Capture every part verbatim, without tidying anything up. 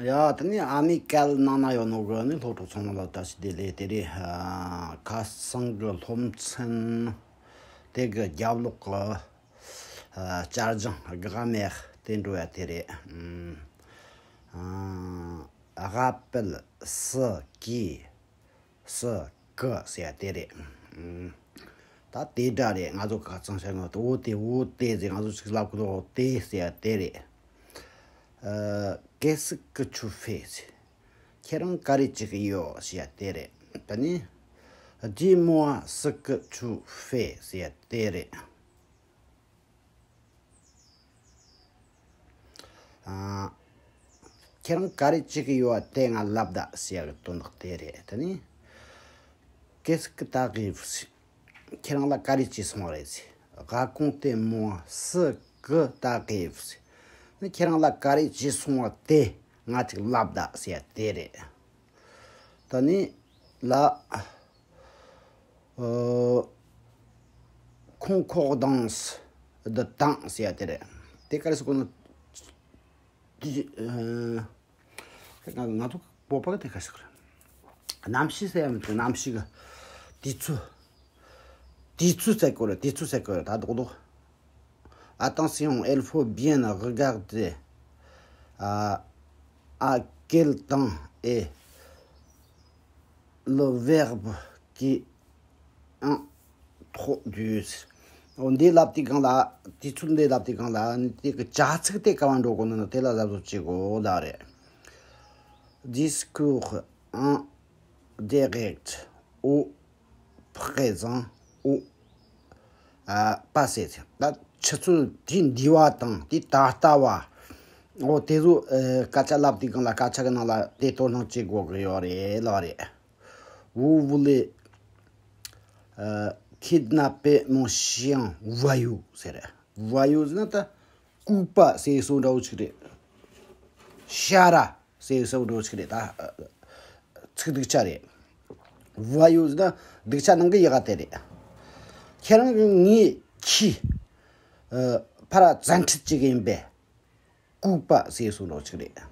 ཡ། དེ་ནས་ཨ་མི་ཀལ་ནང་ན་ཡོད་ནོ་གི་ནི་སློབ་ཕྲུག་ཚང་མ་ལ་བཀྲ་ཤིས་བདེ་ལེགས། དེ་རེད། ཨ། ཁ་སང་གི་སློབ་ཚན་དེ་གི་རྒྱབ་ལོགས་གི་ཨ། བསྐྱར་སྦྱོང་དགག་དམར་དེ་འགྲོ་ཡ་དེ་རེད། ཨ། ཨ། ག་པལ་སི་ཀི་སི་ཀི་ཟེར་ཡ་དེ་རེད། ཨ། ད་དེ་འདྲ་རེད། ང་ཚོ་ཁ་སང་བཤད་ནོ་འོ་དེ་འོ་དེ་ཟེར། ང་ཚོ་ཅིག་ལབ་གི་འདུག་འོ་དེ་ཟེར་ཡ་དེ་རེད། ཨ། Qu'est-ce que tu fais? ཁྱེད་རང་ག་རེ་བྱེད་ཀྱི་ཡོད་ཟེར་ཡ་དེ་རེད། ད་ནི། Dis-moi ce que tu fais ཟེར་ཡ་དེ་རེད། ཨ། ཁྱེད་རང་ག་རེ་བྱེད་ཀྱི་ཡོད་དེ་ང་ལབ་ད་ཟེར་ཡ་གི་དོན་དག་དེ་རེད། ད་ནི། Qu'est-ce que t'arrive? ཁྱེད་རང་ལ་ག་རེ་བྱས་སོང་བ་རེད་ཟེར། Raconte-moi ce que t'arrive. ནི་ཁྱེད་རང་ལ་ག་རེ་བྱས་སོང་བ་དེ་ང་ཅིག་ལབ་ད་ཟེར་ཡ་དེ་རེད། ད་ནི་ལ། ཨ། Concordance de temps ཟེར་ཡ་དེ་རེད། དེ་ག་རེ་ཟེར་གོ་ནོ། དེ། ཨ། ང་ང་ཚོ་བོད་པ་གི་དེ་ག་ཟེར་གི་རེད། གནམ་གཤིས་ཟེར་ཡ་མི་འདུག་གནམ་གཤིས་གི། དུས་ཚོད། དུས་ཚོད་ཟེར་གི་རེད། དུས་ཚོད་ཟེར་གི་རེད། ད་རྡོག་རྡོག Attention, il faut bien regarder, euh, à quel temps est le verbe qui introduit. འོ་འདི་ལབ་དུས་སྒང་ལ། དུས་ཚོད་འདི་ལབ་དུས་སྒང་ལ་ནི་དེ་གི་བྱ་ཚིག་དེ་ག་བ་འགྲོ་དགོས་ནི་ནི་དེ་ལ་གཟབ་གཟབ་བྱེད་དགོས་ལ་རེད། Discours indirect au présent, au, à, passé. ད་ཆུ་ཚོད་དེ་འདས་པ་དང་དེ་ད་ལྟ་བ། འོ་དེ་ཚོ། ཨ། སྐད་ཆ་ལབ་དུས་སྒང་ལ་སྐད་ཆ་གི་ནང་ལ་དེ་དོ་སྣང་བྱེད་དགོས་གི་ཡོད་རེད་ལ་རེད། Vous voulez, euh, kidnapper mon chien voyou ཟེར། Voyou ཟེར་ན་ད་ལྐུགས་པ་ཟེར་སོ་འདྲ་བོ་ཅིག་རེད། ཤ་ར་ཟེར་སོ་འདྲ་བོ་ཅིག་རེད། ད་ཚིག་སྡུག་ཅག་རེད། Voyou ཟེར་ན་སྡུག་ཅག་ནང་གི་ཡག་ག་དེ་རེད། ཁྱེད་རང་གིས་ངའི་ཁྱི། ཨ། ཕར་བཙན་ཁྲིད་བྱེད་གི་ཡིན་པས། ལྐུགས་པ་ཟེར་སོ་འདྲ་བོ་ཅིག་རེད།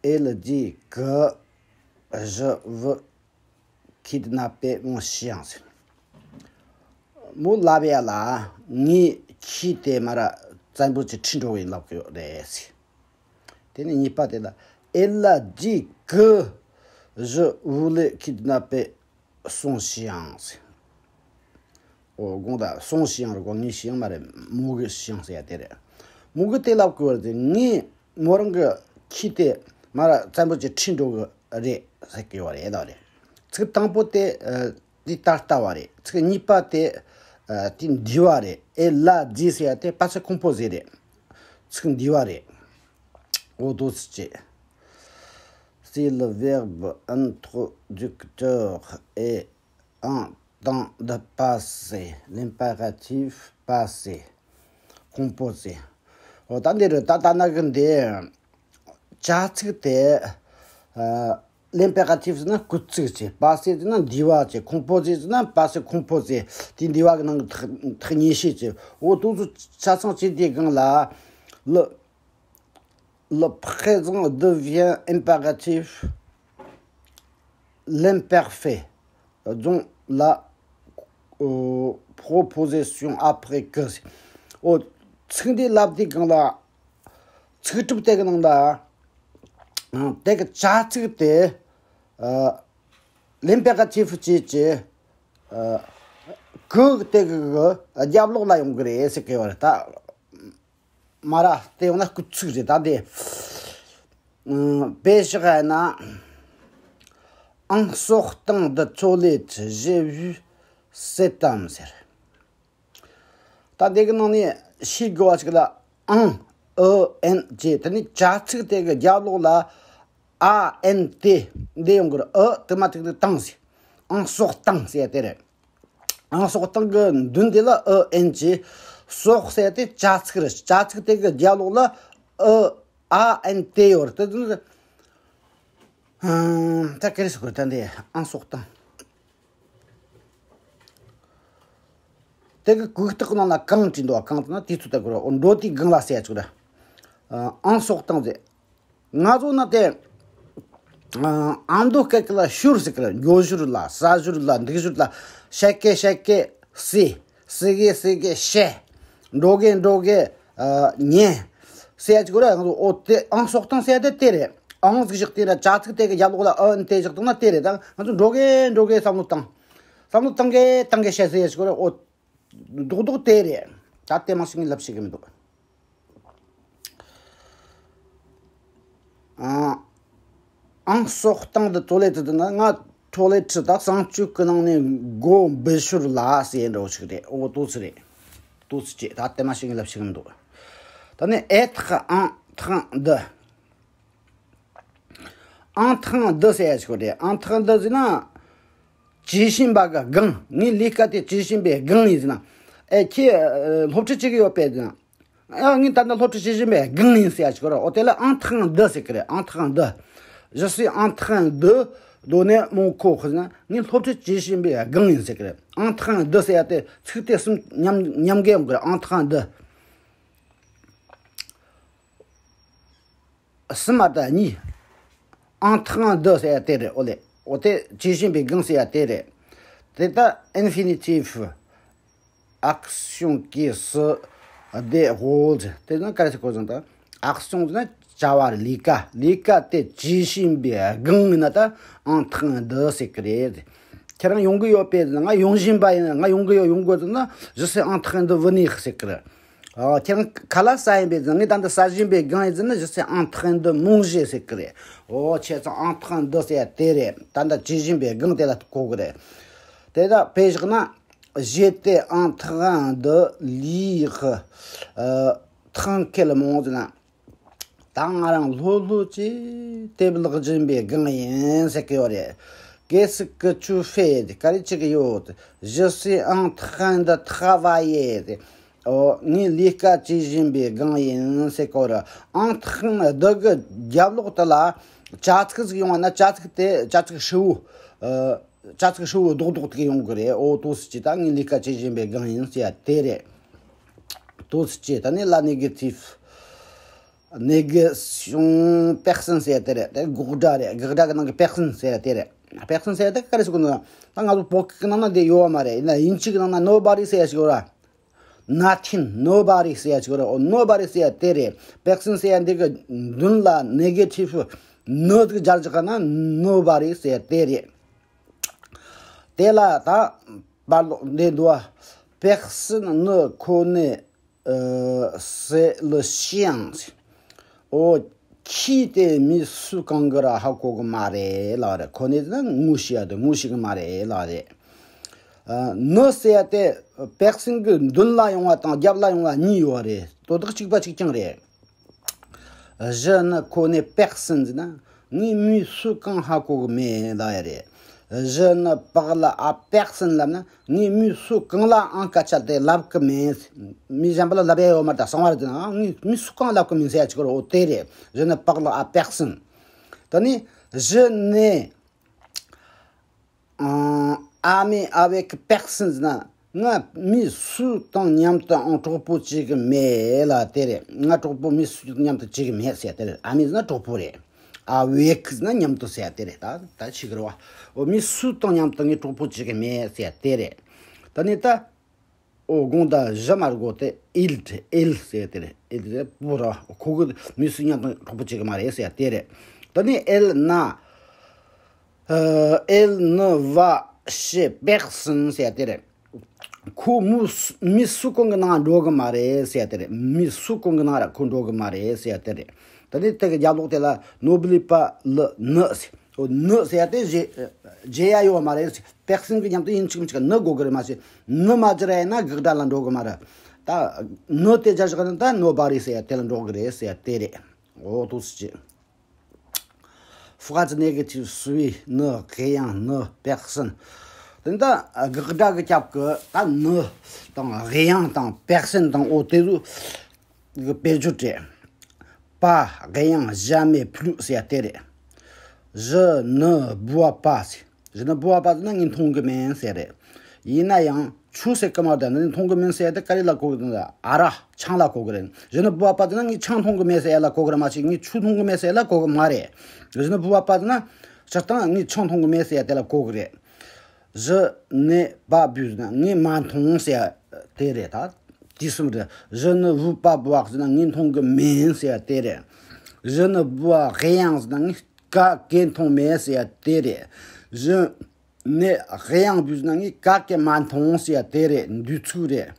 Elle dit que je veux kidnapper mon chien. མོ་ལབ་ཡ་ལ་ངའི་ཁྱི་དེ་མར་བཙན་པོ་ཅིག་ཁྲིད་འགྲོ་གི་ཡིན་ལབ་གི་ཡོད་རེད་ཟེར། དེ་ནས་གཉིས་པ་དེ་ལ། Elle a dit que je voulais kidnapper son chien. འོ་དགོངས་དག son chien རེད་གོ། ངའི་ཤི་ཡང་མ་རེད། མོ་གི་ཤི་ཡང་ཟེར་ཡ་དེ་རེད། མོ་གི་དེ་ལབ་དགོས་རེད་དེ། ངས་མོ་རང་གི་ཁྱི་དེ་མར་བཙན་པོ་ཅིག་ཁྲིད་འགྲོ་གི་རེད་ཟེར་གི་ཡོད་རེད་ལ་རེད། ཚིག་དང་པོ་དེ། ཨ། དེ་ད་ལྟ་བ་རེད། ཚིག་གཉིས་པ་དེ། ཨ། དེ་འདས་པ་རེད། Elle a dit ཟེར་ཡ་དེ་passé composé རེད། ཚིག་འདས་པ་རེད། འོ་དོ་སི་ཅེ། Si le verbe introducteur est en temps de passé, l'impératif passé composé. འོ་ད་འདི་རེད། ད་ད་ན་གི་འདི། བྱ་ཚིག་དེ། ཨ། l'impératif ཟེར་ན་སྐུལ་ཚིག་ཅེས། passé ཟེར་ན་འདས་པ་ཅེས། composé ཟེར་ན་passé composé དེ་འདས་པ་གི་ནང་གི་ཐག་ཐག་ཉེ་ཤོས་ཅེས། འོ་དེ་ཚོ་ཆ་ཚང་བྱས་དེ་སྒང་ལ། Le, le présent devient impératif, l'imparfait, dont la, euh, préposition après que. འོ་ཚིག་འདི་ལབ་དུས་སྒང་ལ། ཚིག་གྲུབ་དེ་གི་ནང་ལ། ཨ། དེ་གི་བྱ་ཚིག་དེ། ཨ། l'impératif བྱས་ཀྱི། ཨ། que དེ་གི་གི་རྒྱབ་ལོགས་ལ་ཡོང་གི་རེད་ཟེར་གི་ཡོད་རེད་ད། མར་དེ་ཡོང་ན་སྐུལ་ཚིག་རེད་ད་དེ། ཨ། དཔེ་བཞག་ཡ་ན། En sortant de toilette, j'ai vu cet homme ཟེར། ད་འདི་གི་ནང་ནས་ཤེས་དགོས་པ་ཞིག་ལ། en, e, n བྱས། དེ་ནས་བྱ་ཚིག་དེ་གི་རྒྱབ་ལོགས་ལ་a, n, t འདི་ཡོང་གི་རེད། e དེ་མ་ཐུག་ནས་temps ཟེར། En sortant ཟེར་ཡ་དེ་རེད། En sortant གི་མདུན་དེ་ལ་e, n བྱས། sort ཟེར་ཡ་དེ་བྱ་ཚིག་རེད། བྱ་ཚིག་དེ་གི་རྒྱབ་ལོགས་ལ་e, a, n, t ཡོད་རེད། དེ་ད་ག་རེ་ཟེར་དགོས་ད་འདི། en sortant དེ་གི་གུག་རྟགས་ནང་ལ་quand བྲིས་འདུག་ག quand ན་དུས་ཚོད་ལྟ་དགོས་རེད། འགྲོ་དུས་སྒང་ལ་ཟེར་ཡ་ཅིག་རེད། ཨ། en sortant ཟེར། ང་ཚོ་ནི་དེ། ཨ། ཨ་མདོ་སྐད་ཀྱི་ལ་ཞོར་ཟེར་གི་རེད། འགྱོ་ཞོར་ལ། ཟ་ཞོར་ལ། འདུག་ཞོར་ལ། བཤད་གི་བཤད་གི་ཟེ། ཟེ་གི་ཟེ་གི་བཤད། འགྲོ་གི་འགྲོ་གི། ཨ། ཉན། ཟེར་ཡ་ཅིག་གོ་ར། ང་ཚོ་འོ་དེ་ཨང་གསོག་སྟངས་ཟེར་ཡ་དེ་དེ་རེད། ཨང་ཟིག་བཞག་དེ་ར། བྱ་ཚིག་དེ་གི་རྒྱབ་ལོགས་ལ་ཨ་ཨན་དེ་བཞག་བཏང་ན་དེ་རེད། ད་ང་ཚོ་འགྲོ་གི་འགྲོ་གི་བསམ་བློ་བཏང་། བསམ་བློ་བཏང་གི་བཏང་གི་བཤད་ཟེར་ཡ་ཅིག་གོ་ར། འོ། རྡོག་རྡོག་དེ་རེད། ད་དེ་མ་ཞིག་ངས་ལབ་ཤེས་གི་མི་འདུག་ཨ། ཨང་གསོག་སྟངས་འདི་ཊོ་ལེ་ཊི་འདི་ན། ང་ཊོ་ལེ་ཊི་ད་གསང་སྤྱོད་ཀྱི་ནང་ནས་སྒོ་འབུད་ཞོར་ལ་ཟེར་འདྲ་བོ་ཞིག་རེད། འོ་ཏོ་ཙི་རེད། ཏོ་ཙི་ཅེ། ད་དེ་མ་ཞིག་ངས་ལབ་ཤེས་གི་མི་འདུག་ད་ནི་ཨེ་ཐག་ཨང་ཐག་འདི། ཨང་ཐག་འདི་ཟེར་ཡ་ཞིག་རེད། ཨང་ཐག་འདི་ཟེར་ན། བྱེད་བཞིན་པ་གི་སྒང་། ངའི་ལས་ཀ་དེ་བྱེད་བཞིན་པའི་སྒང་ཡིན་ཟེར་ན། ཨེ་ཁྱེད་སློབ་ཁྲིད་བྱེད་གི་ཡོད་པས་ཟེར་ན། ཨ། ངས་ད་ལྟ་སློབ་ཁྲིད་བྱེད་བཞིན་པའི་སྒང་ཡིན་ཟེར་ཡ་ཞིག་རེད། འོ་དེ་ལ་ཨང་ཐག་འདི་ཟེར་གི་རེད། ཨང་ཐག་འདི། Je suis en train de donner mon cours ཟེར་ན། ངས་སློབ་ཁྲིད་བྱེད་བཞིན་པའི་སྒང་ཡིན་ཟེར་གི་རེད། ཨང་ཐག་འདི་ཟེར་ཡ་དེ་ཚིག་དེ་གསུམ་མཉམ་མཉམ་གི་ཡོང་གི་རེད། ཨང་ཐག་འདི། གསུམ་མ་གཏོགས་གཉིས། ཨང་ཐག་འདི་ཟེར་ཡ་དེ་རེད། འོ་ལེ། འོ་དེ་བྱེད་བཞིན་པའི་སྒང་ཟེར་ཡ་དེ་རེད། དེ་ལྟར་infinitif action qui se déroule དེ་ནི་ག་རེ་ཟེར་གོ་ཟེར་ན། ད་action ཟེར་ན་བྱ་བ་རེད། ལས་ཀ། ལས་ཀ་དེ་བྱེད་བཞིན་པའི་སྒང་ཡིན་ན་ད་ཨང་ཐག་འདི་ཟེར་གི་རེད། ཁྱེད་རང་ཡོང་གི་ཡོད་པས་ཟེར་ན། ང་ཡོང་བཞིན་པ་ཡིན། ང་ཡོང་གི་ཡོད། ཡོང་དགོས་ཟེར་ན། Je suis en train de venir ཟེར་གི་རེད། ཨོ། ཁྱེད་རང་ཁ་ལག་ཟ་ཡིན་པས་ཟེར་ན། ངས་ད་ལྟ་ཟ་བཞིན་པའི་སྒང་ཡིན་ཟེར་ན། Je suis en train de manger ཟེར་གི་རེད། འོ། བྱས་ཙང་en train de ཟེར་ཡ་དེ་རེད། ད་ལྟ་བྱེད་བཞིན་པའི་སྒང་དེ་ལ་གོ་གི་རེད། དེ་ལྟར་དཔེ་བཞག་ན། J'étais en train de lire, euh, tranquillement ཟེར་ན། ད་ང་རང་ལྷོད་ལྷོད་ཀྱིས་དེབ་ཀློག་བཞིན་པའི་སྒང་ཡིན་ཟེར་གི་ཡོད་རེད། Qu'est-ce que tu fais དེ། ག་རེ་བྱེད་ཀྱི་ཡོད། Je suis en train de travailler དེ། འོ། ངས་ལས་ཀ་བྱེད་བཞིན་པའི་སྒང་ཡིན་ཟེར་གི་ཡོད་རེད། En train de གི་རྒྱབ་ལོགས་དེ་ལ་བྱ་ཚིག་ཟིག་ཡོང་བ་ན། བྱ་ཚིག་དེ་བྱ་ཚིག་ཧྲིལ་བོ། ཨ། བྱ་ཚིག་ཧྲིལ་བོ་རྡོག་རྡོག་དེ་ཡོང་གི་རེད། འོ། ཏོ་སི་ཅི། ད་ངས་ལས་ཀ་བྱེད་བཞིན་པའི་སྒང་ཡིན་ཟེར་ཡ་དེ་རེད། ཏོ་སི་ཅི། ད་ནི་la négative négation personne ཟེར་ཡ་དེ་རེད། དེ་དགག་སྒྲ་རེད། དགག་སྒྲ་གི་ནང་གི་personne ཟེར་ཡ་དེ་རེད། Personne ཟེར་ཡ་དེ་ག་རེ་ཟེར་གོ་ནོ། ད་ང་ཚོ་བོད་སྐད་ཀྱི་ནང་ན་དེ་ཡོད་པ་མ་རེད། ཡིན་ན་དབྱིན་ཇི་གི་ནང་ན་nobody ཟེར་ཡ་ཞིག་ཡོད་ར། Nothing, nobody ཟེར་ཡ་ཅིག་རེད། འོ། nobody ཟེར་ཡ་དེ་རེད། personne ཟེར་ཡ་འདི་གི་མདུན་ལ་negative no ཟིག་སྦྱར་བཞག་ན་nobody ཟེར་ཡ་དེ་རེད། དེ་ལ་ད་བར་ལོག་འདི་འདུག་བ། Personne ne connaît, euh, c'est le chien. འོ། ཁྱི་དེ་མི་སུ་གང་གིས་ར་ཧ་གོ་གི་མ་རེད་ལབ་རེད། connaît ཟེར་ན་ངོ་ཤེས་ཡ་དེ། ངོ་ཤེས་གི་མ་རེད་ལབ་རེད། ཨ། ne ཟེར་ཡ་དེ་personne གི་མདུན་ལ་ཡོང་བ་དང་རྒྱབ་ལ་ཡོང་བ་གཉིས་ཡོད་རེད། དོན་དག་གཅིག་པ་གཅིག་རྐྱང་རེད། Je ne connais personne ཟེར་ན་ངས་མི་སུ་གང་ཧ་གོ་གི་མེད་ལབ་ཡ་རེད། Je ne parle à personne ལབ་ན། ངས་མི་སུ་གང་ལའང་སྐད་ཆ་དེ་ལབ་གི་མེད། མི་གཞན་པ་ལ་ལབ་ཡ་ཡོད་མ་རེད། ད་གསང་བ་རེད། དེ་ན་ངས་མི་སུ་གང་ལབ་གི་མེད་ཟེར་ཡ་ཅིག་རེད། འོ་དེ་རེད། Je ne parle à personne. ད་ནི་je n'ai, euh, ami avec personne ཟེར་ན། ང་མི་སུ་དང་མཉམ་དུའང་གྲོགས་པོ་བྱེད་གི་མེད་ལབ་དེ་རེད། ང་གྲོགས་པོ་མི་སུ་དང་མཉམ་དུ་བྱེད་གི་མེད་ཟེར་དེ་རེད། ami ཟེར་ན་གྲོགས་པོ་རེད། avec ཟེར་ན་མཉམ་དུ་ཟེར་དེ་རེད། ད་ད་ཆི་གི་རེད་བ། འོ། མི་སུ་དང་མཉམ་དུ་ངས་གྲོགས་པོ་བྱེད་གི་མེད་ཟེར་དེ་རེད། ད་ནི་ད། འོ། དགོངས་དག je མ་རེད་གོ། དེ་il རེད། il ཟེར་དེ་རེད། il ཟེར་པོ་ར། ཁོ་གིས་མི་སུ་མཉམ་དུ་གྲོགས་པོ་བྱེད་གི་མ་རེད་ཟེར་དེ་རེད། ད་ནི་elle n'a, euh, elle ne va chez personne ཟེར་དེ་རེད། ཁོ་མི་སུ་མི་སུ་གང་གི་ནང་འགྲོ་གི་མ་རེད་ཟེར་དེ་རེད། མི་སུ་གང་གི་ནང་ར་ཁོ་འགྲོ་གི་མ་རེད་ཟེར་དེ་རེད། ད་ནི་དེ་གི་རྒྱབ་ལོགས་དེ་ལ་n'oublie pas le ne ཟེར། འོ། ne ཟེར་ཡ་དེ་བརྗེད་བརྗེད་ཡ་ཡོད་མ་རེད། personne གི་མཉམ་དུ་ཡིན་གཅིག་མིན་གཅིག་ne དགོས་གི་རེད། མ་གཞི་ne མ་སྦྱར་ཡ་ཡིན་ན་དགག་སྒྲ་ལ་འགྲོ་གི་མ་རེད། ད་ne དེ་སྦྱར་བཞག་ན་ད་nobody ཟེར་ཡ་དེ་ལ་འགྲོ་གི་རེད་ཟེར་ཡ་དེ་རེད། འོ། ཏོ་སི་ཅི། Phrase négative suit ne, rien, ne, personne. དེ་ད་དགག་སྒྲ་གི་སྐབས་ཀྱི་ད་ne དང་rien དང་personne དང་། འོ། དེ་ཚོ་གི་དཔེ་བརྗོད་རེད། Pas, rien, jamais, plus ཟེར་ཡ་དེ་རེད། Je ne bois pas ཟེར། Je ne bois pas ཟེར་ན་ངས་འཐུང་གི་མེད་ཟེར་རེད། ཡིན་ན་ཡང་། ཆུ་ཟེར་གི་མ་རེད། ད་ནི་མཐོང་གི་མིན་ཟེར་ཡ་དེ་ག་རེ་ལ་གོ་གི་འདུག་ཨ་ར་ཆང་ལ་གོ་གི་རེད། གཞི་ནི་བུ་བ་པ་དེ་ན་ངས་ཆང་མཐོང་གི་མེད་ཟེར་ཡ་ལ་གོ་གི་རེད། མ་གཞི་ངས་ཆུ་མཐོང་གི་མེད་ཟེར་ཡ་ལ་གོ་གི་མ་རེད། གཞི་ནི་བུ་བ་པ་དེ་ན་སྤྱིར་བཏང་ངས་ཆང་མཐོང་གི་མེད་ཟེར་ཡ་དེ་ལ་གོ་གི་རེད། གཞི་ནི་བུ་བ་བུ་ཟེར་ན་ངས་མ་མཐོང་ཟེར་ཡ་དེ་རེད། ད་དེ་གསུམ་རེད། གཞི་ནི་བུ་བ་བུ་བ་ཟེར་ན་ངས་མཐོང་གི་མིན་ཟེར་ཡ་དེ་རེད། གཞི་ནི་བུ་བ་གཡང་ཟེར་ན་ངས་ག་གེ་མཐོང་མེད་ཟེར་ཡ་དེ་རེད། གཞི་ནས་གཡང་བུ་ཟེར་ན་ངས་ག་གེ་མ་མཐོང་ཟེར་ཡ་དེ་རེད། འདོད་ཚུལ་རེད།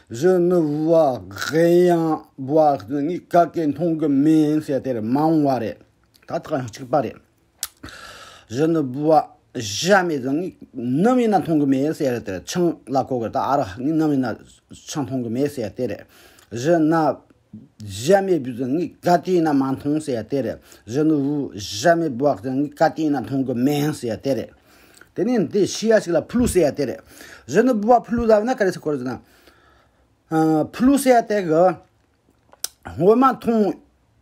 གཞི་ནི་བུ་བ་གཡང་བུ་བ་ཟེར་ན་ངས་ག་གེ་མཐོང་གི་མིན་ཟེར་ཡ་དེ་རེད། མ་འོངས་པ་རེད། ད་ཐག་ཡང་གཅིག་པ་རེད། གཞི་ནི་བུ་བ་གཞི་མེད་ཟེར་ན་ངས་ནམ་ཡིན་ན་མཐོང་གི་མེད་ཟེར་ཡ་དེ་རེད། ཆང་ལ་གོ་གི་རེད། ད་ཨ་ར་ངས་ནམ་ཡིན་ན་ཆང་མཐོང་གི་མེད་ཟེར་ཡ་དེ་རེད། གཞི་ན་གཞི་མེད་བུ་ཟེར་ན་ངས་ག་དུས་ཡིན་ན་མ་མཐོང་ཟེར་ཡ་དེ་རེད། གཞི་ནི་བུ་གཞི་མེད་བུ་བ་ཟེར་ན་ངས་ག་དུས་ཡིན་ན་མཐོང་གི་མིན་ཟེར་ཡ་དེ་རེད། དེ་ནས་འདི་ཤེས་ཡ་ཞིག་ལ་ཕུ་ལུ་ཟེར་ཡ་དེ་རེད། གཞི་ནི་བུ་བ་ཕུ་ལུ་ལབ་ན་ག་རེ་ཟེར་གོ་རེད་ཟེར་ན། ཨ། ཕུ་ལུ་ཟེར་ཡ་དེ་གི་སྔོན་མ་མཐོང་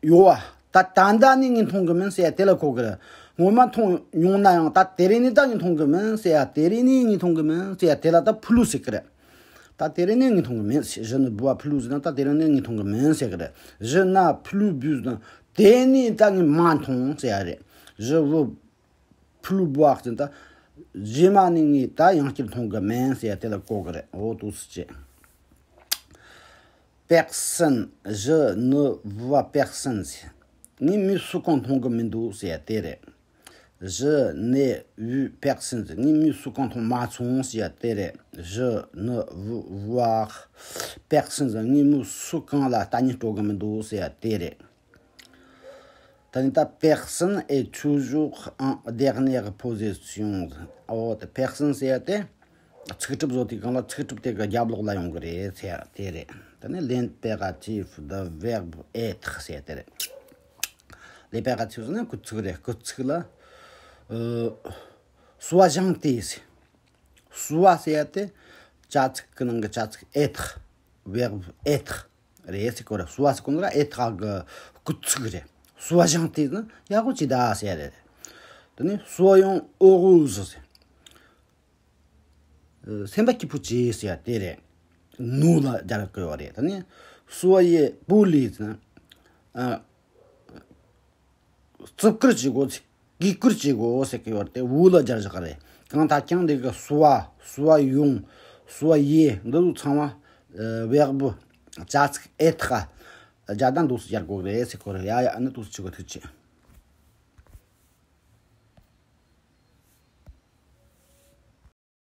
ཡོད་བ། ད་ད་ལྟ་ནི་ངས་མཐོང་གི་མིན་ཟེར་ཡ་དེ་ལ་གོ་གི་རེད། སྔོན་མ་མཐོང་མྱོང་ན་ཡང་ད་དེ་རིང་ནི་ད་ངས་མཐོང་གི་མིན་ཟེར་ཡ། དེ་རིང་ནི་ངས་མཐོང་གི་མིན་ཟེར་ཡ་དེ་ལ་ད་ཕུ་ལུ་ཟེར་གི་རེད། ད་དེ་རིང་ནི་ངས་མཐོང་གི་མིན་ཟེར། གཞི་ནི་བུ་བ་ཕུ་ལུ་ཟེར་ན་ད་དེ་རིང་ནི་ངས་མཐོང་གི་མིན་ཟེར་གི་རེད། གཞི་ན་ཕུ་ལུ་བུ་ཟེར་ན་དེ་ནི་ད་ངས་མ་མཐོང་ཟེར་ཡ་རེད། གཞི་བུ་ཕུ་ལུ་བུ་བ་ཟེར་ན་ད་རྗེས་མ་ནི་ངས་ད་ཡང་བསྐྱར་མཐོང་གི་མིན་ཟེར་ཡ་དེ་ལ་གོ་གི་རེད། འོ་དུ་སུ་བྱེད། པེག་སན། གཞི་ནི་བུ་བ་པེག་སན་ཟེར། ངས་མི་སུ་གང་མཐོང་གི་མི་འདུག་ཟེར་ཡ་དེ་རེད། གཞི་ནི་བུ་པེག་སན་ཟེར། ངས་མི་སུ་གང་མཐོང་མ་སོང་ཟེར་ཡ་དེ་རེད། གཞི་ནི་བུ་བུ་བ་པེག་སན་ཟེར། ངས་མི་སུ་གང་ལ་ལྟ་ཉན་སྤྲོ་གི་མི་འདུག་ཟེར་ཡ་དེ་རེད། ད་ནི་ད་པེག་སན་ཨེ་ཆུ་ཞོག་ཨང་དེག་ནེ་པོ་ཟི་སི་ཡོང་། འོ་དེ་པེག་སན་ཟེར་ཡ་དེ། ཚིག་གྲུབ་བཟོ་དུས་སྒང་ལ་ཚིག་གྲུབ་དེ་གི་རྒྱབ་ལོགས་ལ་ཡོང་གི་རེད་ཟེར་དེ་རེད། ད་ནི་ལེན་པེ་ག་ཏི་ཕུ་དི་བེར་བུ་ཨེ་ཐི་ཟེར་དེ་རེད། ལེན་པེ་ག་ཏི་ཕུ་ཟེར་ན་སྐུལ་ཚིག་རེད། སྐུལ་ཚིག་ལ་ཨ་སུ་བ་བཞེངས་ཏེ་ཟེར། སུ་བ་ཟེར་ཡ་དེ་བྱ་ཚིག་གི་ནང་གི་བྱ་ཚིག་ཨེ་ཐི། བེར་བུ་ཨེ་ཐི་རེད་ཟེར་གོ་རེད། སུ་བ་ཟེར་གོ་ནོ་ར་ཨེ་ཐི་གི་སྐུལ་ཚིག་རེད། སུ་བ་བཞེངས་ཏེ་ཟེར་ན་ཡག་པོ་བྱས་ད་ཟེར་ཡ་རེད། དེ་ནི་སུ་བ་ཡོང་ཨོ་གོ་ཟེར། སེམས་པ་སྐྱིད་པོ་བྱེད་ཟེར་ཡ་དེ་རེད། ནུ་ལ་སྦྱར་གི་ཡོད་རེད། ད་ནི་སུ་བ་ཡེ་པུ་ལི་ཟེར་ན། ཨ། བརྩི་བཀུར་བྱེད་དགོས། གུས་བཀུར་བྱེད་དགོས་ཟེར་གི་ཡོད་རེད། དེ་བུ་ལ་སྦྱར་བཞག་རེད། གང་ལྟར་ཀྱང་འདི་གི་སུ་བ། སུ་བ་ཡོང་། སུ་བ་ཡེ། འདི་ཚོ་ཚང་མ་ཨ་བེར་བུ་བྱ་ཚིག་ཨེ་ཐི་ག་སྦྱར་ན་འདུག་སེ་སྦྱར་དགོས་རེད་ཟེར་གི་ཡོད་རེད། ཡ་ཡ། ཨ་ནི་འདུག་སེ་བྱེད་དགོས། ཐུགས་རྗེ་ཆེ།